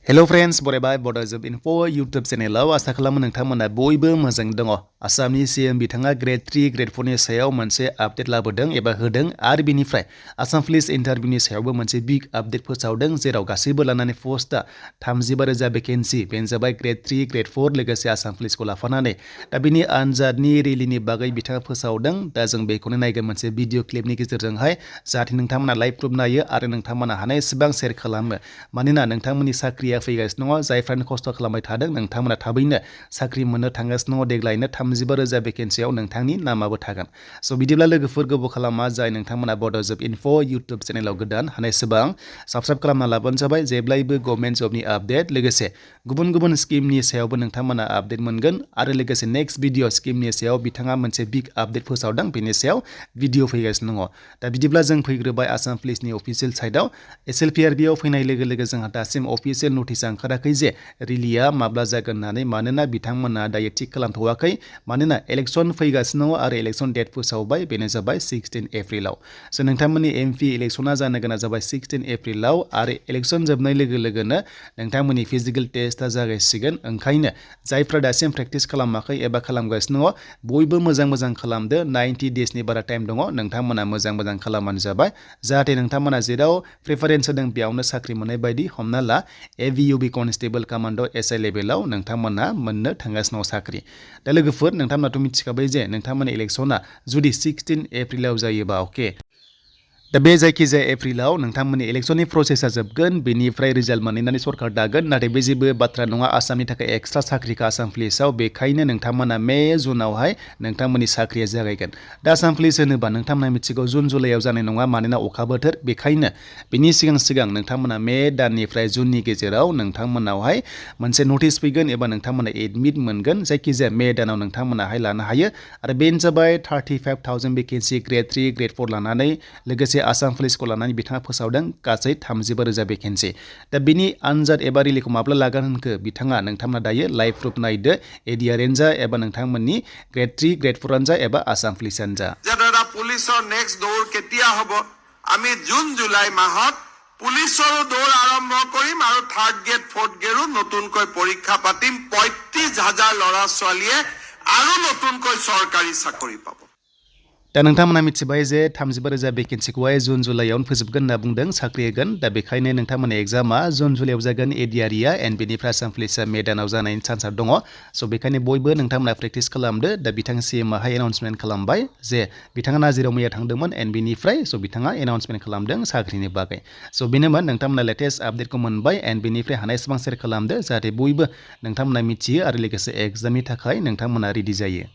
Hello friends, बरायबाय Bodo Info YouTube चेनेलाव आसा खालामो नोंथांमोना बयबो मोजां दङ। आसामनि CM बिथाङा Gr.3 Gr.4 नि सायाव मोनसे आपडेट लाबोदों एबा होदों आरो बिनिफ्राय आसाम पुलिस इन्टारभिउनि सायावबो मोनसे बिग आपडेट फोसावदों जेराव गासैबो लानानै पोस्टआ 35,000 भेकेन्सि बेनो जाबाय Gr.3 Gr.4 लोगोसे आसाम पुलिसखौ लाफानानै दा बिनि आनजादनि रेलिनि बागै बिथाङा फोसावदों दा जों बेखौनो नायगोन मोनसे भिडिअ क्लिपनि गेजेरजोंहाय जाहाथे नोंथांमोना लाइभ प्रुफ नायो आरो नोंथांमोना हानायसेबां शेयार खालामो मानोना नोंथांमोननि साख्रिया फैगासिनो दङ जायफ्रानो खस्थ' खालामबाय थादों नोंथांमोना थाबैनो साख्रि मोननो थांगासिनो दङ देग्लायनो 35,000 भेकेन्सियाव नोंथांनि नामाबो थागोन स' बिदिब्ला लोगोफोर गोबाव खालामा जाय नोंथांमोना बड' इनफो इउटुब चेनेलाव गोदान हानायसेबां साबस्क्राइब खालामना लाबानो जाबाय जेब्लायबो गभर्नमेन्ट जबनि आपडेट लोगोसे गुबुन गुबुन स्किमनि सायावबो नोंथांमोना आपडेट मोनगोन आरो लोगोसे नेक्स्ट भिडिअ स्किमनि सायाव बिथाङा मोनसे बिग आपडेट फोसावदों बेनि सायाव भिडिअ फैगासिनो दङ दा बिदिब्ला जों फैग्रोबाय आसाम पुलिसनि अफिसियेल साइटआव SLPRBआव फैनाय लोगो लोगो जोंहा दासिम अफिसियेल नटिस ओंखाराखै जे रिलिया माब्ला जागोन होननानै मानोना बिथांमोना दायो थिक खालामथ'वाखै मानोना इलेक्सन फैगासिनो दङ आरो इलेक्सन डेट फोसावबाय बेनो जाबाय 16 एप्रिलाव स' नोंथांमोननि MP इलेक्सना जानो गोनां जाबाय 16 एप्रिलाव आरो इलेक्सन जोबनाय लोगो लोगोनो नोंथांमोननि फिजिकेल टेस्टआ जागायसिगोन ओंखायनो जायफ्रा दासिम प्रेक्टिस खालामाखै एबा खालामगासिनो दङ बयबो मोजां खालामदो 90 डेजनि बारा टाइम दङ नोंथांमोना मोजां खालामबानो जाबाय जाहाथे नोंथांमोना जेराव प्रेफारेन्स होदों बेयावनो साख्रि मोननाय बायदि हमना ला AVUB कनस्टेबल कमान्ड' SI लेभेलाव नोंथांमोना मोननो थांगासिनो साख्रि दा लोगोफोर नोंथांमोनाथ' मिथिखाबाय जे नोंथांमोननि इलेक्सना जुदि 16 एप्रिलाव जायोबा अके दा बे जायखिजाया एप्रिलाव नोंथांमोननि इलेक्सननि प्रसेसा जोबगोन बेनिफ्राय रिजाल्ट मोननानै सरकार दागोन नाथाय बे जेबो बाथ्रा नङा आसामनि थाखाय एक्सट्रा साख्रिखा आसाम पुलिसाव बेखायनो नोंथांमोना मे जुनावहाय नोंथांमोननि साख्रिया जागायगोन दा आसाम पुलिस होनोबा नोंथांमोना मिथिगौ जुन जुलाइयाव जानाय नङा मानोना अखा बोथोर बेखायनो बिनि सिगां नोंथांमोना मे दाननिफ्राय जुननि गेजेराव नोंथांमोनावहाय मोनसे नटिस फैगोन एबा नोंथांमोना एडमिट मोनगोन जायखिजाया मे दानाव नोंथांमोनाहाय लानो हायो आरो बेनो जाबाय 35,000 भेकेन्सि Gr.3 Gr.4 लानानै लोगोसे आसाम पुलिसखौ लानानै बिथाङा फोसावदों गासै 35,000 भेकेन्सि दा बिनि आनजाद एबा रिलिखौ माब्ला लागोन होनखो बिथाङा नोंथांमोना दायो लाइभ प्रुफ नायदो ADRE जा एबा नोंथांमोननि Gr.3 Gr.4 जा एबा आसाम पुलिसानो जा दादा पुलिसर नेक्स्ट दौर केতিয়া হ'ব আমি জুন জুলাই মাহত পুলিসৰ দৌৰ আৰম্ভ কৰিম আৰু থাৰ্ড গ্ৰেড ফৰ্থ গ্ৰেডৰ নতুনকৈ পৰীক্ষা পাতিম 35,000 ল'ৰা ছোৱালীয়ে আৰু নতুনকৈ চৰকাৰী চাকৰি পাব दा नोंथांमोना मिथिबाय जे 35,000 भेकेन्सिखौहाय जुन जुलाइयावनो फोजोबगोन होनना बुंदों साख्रि होगोन दा बेखायनो नोंथांमोननि एग्जामा जुन जुलाइयाव जागोन ADREआ एन्ड बेनिफ्राय आसाम पुलिसआ मे दानाव जानायनि चान्सआ दङ स' बेखायनो बयबो नोंथांमोना प्रेक्टिस खालामदो दा बिथां CMआहाय एनाउन्समेन्ट खालामबाय जे बिथाङा नाजिराव मैया थांदोंमोन एन्ड बेनिफ्राय स' बिथाङा एनाउन्समेन्ट खालामदों साख्रिनि बागै स' बेनोमोन नोंथांमोना लेटेस्ट आपडेटखौ मोनबाय एन्ड बेनिफ्राय हानायसेबां शेयार खालामदो जाहाथे बयबो नोंथांमोना मिथियो आरो लोगोसे एग्जामनि थाखाय नोंथांमोना रेडि जायो